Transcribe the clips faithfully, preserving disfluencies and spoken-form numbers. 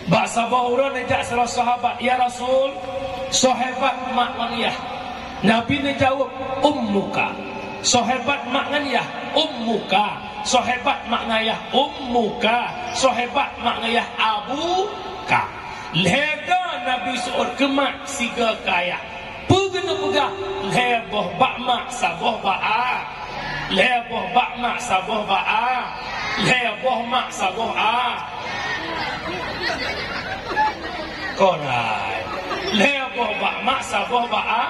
Bak saboh uroe neujak sidroe sahabat, "Ya Rasul, soe hebat mak ngon yah?" Nabi neujaweueb, "Ummuka." "Soe hebat mak ngon yah?" "Ummuka." "Soe hebat mak ngon yah?" "Ummuka." "Soe hebat mak ngon yah?" "Abuka." Lhèe go Nabi seuôt keu mak, sigo keu ayah. Peue keuneuk peugah? Lhèe boh bak mak, saboh bak a. Lhèe boh bak mak, saboh bak a. Lhèe boh mak, saboh a. Kon hai. Lhèe boh bak mak, saboh bak a.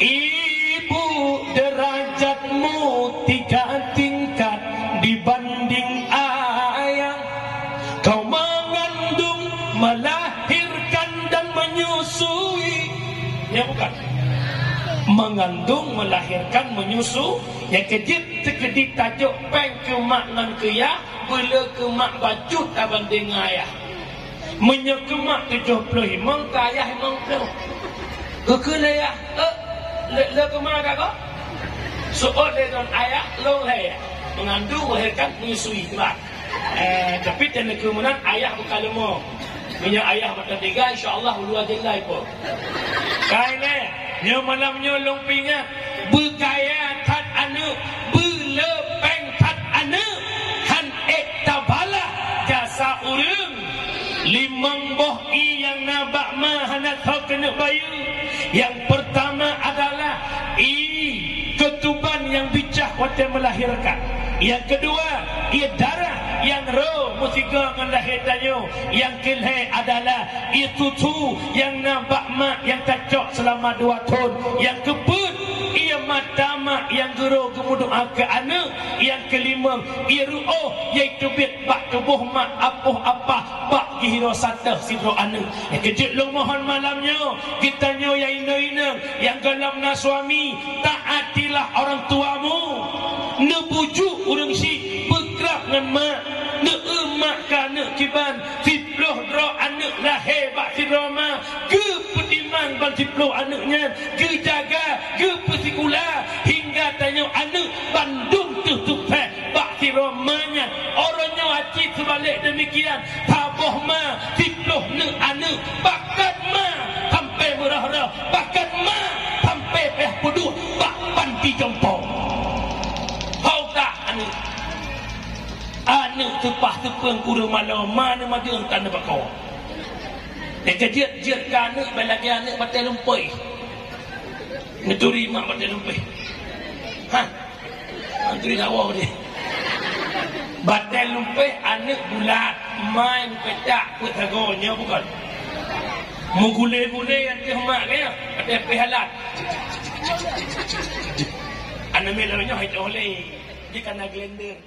Ibu, derajatmu tiga tingkat dibanding ayah. Kau mengandung, melahirkan dan menyusui. Ya, bukan. Mengandung, melahirkan, menyusu. Nyang keujeuet teukeudi tajok péng keu mak ngon keu yah, beuleu keu mak bacut tabandéng ngon ayah. Meunyoe keu mak tujoh ploh limong, keu ayah limong ploh. Keu keu lé yah, eh, lé, lé keu ma ka ko? Seuôt lé ngon ayah, lôn lé yah. Mengandung, melahirkan, menyusui, tu lah. Eh, tapi teuneuk keu meunan ayah bukan leumo. Meunyoe ayah mantong teuga, insya Allah ulu aja lai po. Kai lé, nyoe malam nyoe lôn peuingat, beukaya that aneuk, beuleu péng that aneuk, han ék tabalah jasa ureueng. Limong boh ie nyang na bak ma hana tho keuneuk bayeue. Nyang peurtama adalah ie keutuban nyang bicah watée meulahirkan. Nyang keudua, ie darah nyang rô meusigoe ngon lahé tanyoe. Nyang keulhée adalah ie susu nyang na bak mak nyang tacok seulama dua thon. Nyang keupeuet, ie mata mak nyang geurô geumeudoá keu aneuk. Nyang keulimong, ie ruoh nyang teubiet bak tuboh mak, apoh apah, bak geuhiro satéh sidroe aneuk. Nyang keujeuet lôn mohon malam nyoe, geutanyoe nyang inong-inong nyang gohlom na suami, taatilah orang tuamu. Neubujuk ureueng syiek beukrab ngon mak, neueu mak keu aneuk kiban, siploh droe aneuk lahé bak sidroe ma, geupeudimang ban siploh aneuk nyan, geujaga, geupeusikula, hingga tanyoe aneuk bandum teuh sukses bak sidroe ma nyan. Uroe nyoe cit seubalek deumikian, saboh ma siploh neuk aneuk, pakat ma sampai meurah-rah, pakat ma sampai payah peuduek bak panti jompo. Ho tak aneuk? Aneuk teupah teupeueng kureueng malom, ma neumajeueng tan neubakoe. Nyang keujeuet-jeuet keu aneuk, bèk lagèe aneuk batèe lumpôi. Neuturi mak batèe lumpôi. Ha? Neuturi dawa dia. Batèe lumpôi aneuk bulat, mai meupetak peuet sagoe nyoe bukon. Meugulé-gulé ateueh mak nyan, batèe pih alat. Aneuk miet lôn nyoe hai toh lé. Di kana glender.